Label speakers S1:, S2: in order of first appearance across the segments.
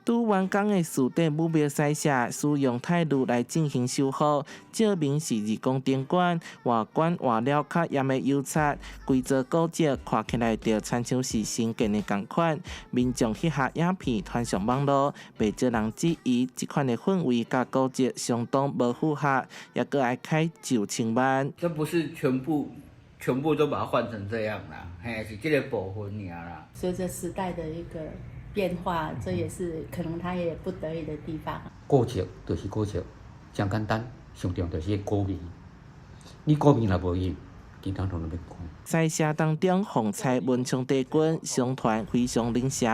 S1: 拄完工的士地武廟西社使用鈦鋁來進行修復，照明是日光燈管，外觀換了較艷的油漆，規座古蹟看起來就親像是新建的仝款。民眾翕下影片傳上網路，袂少人質疑這款的氛圍佮古蹟相當無符合，猶閣愛開9千萬。
S2: 這不是全部全部都把它換成這樣啦，嘿，是這個部分爾啦。
S3: 隨著時代的一個變化，這也是可能他也不得已的地方。
S4: 古蹟就是古蹟，真簡單，上重要就是古味。你古味若無去，其他攏免講。
S1: 西社當中，鳳彩文昌帝君相傳非常靈邪，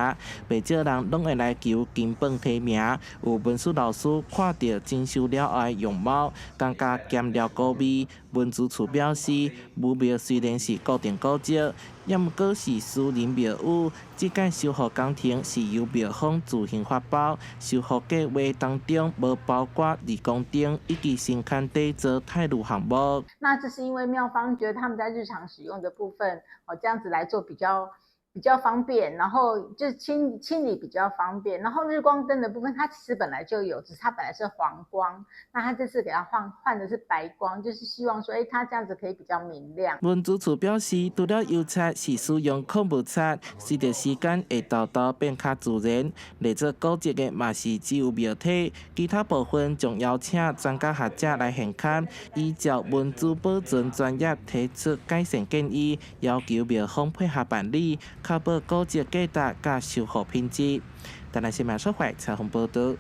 S1: 袂少人攏會來求金榜題名。有文史老師看著整修了後的樣貌，感覺減了古味。文資處表示，武廟雖然是固定古蹟，也毋過是私人廟宇。這屆修復工程是由廟方自行發包，修復計劃當中無包括日光燈以及神龛底座鈦鋁項目。
S5: 那這是因為廟方覺得他們在日常使用的部分，哦，這樣子來做比較方便，然後就清理比較方便。然後日光燈的部分，它其實本來就有，只是它本來是黃光，那它這次給它換的是白光，就是希望說，哎，它這樣子可以比較明亮。
S1: 文資處表示，除了油漆是使用礦物漆，隨著時間會沓沓變較自然。來做古蹟的嘛是只有廟體，其他部分將邀請專家學者來現勘，依照文資保存專業提出改善建議，要求廟方配合辦理，確保古蹟價值佮修復品質。台南新聞社採訪報道。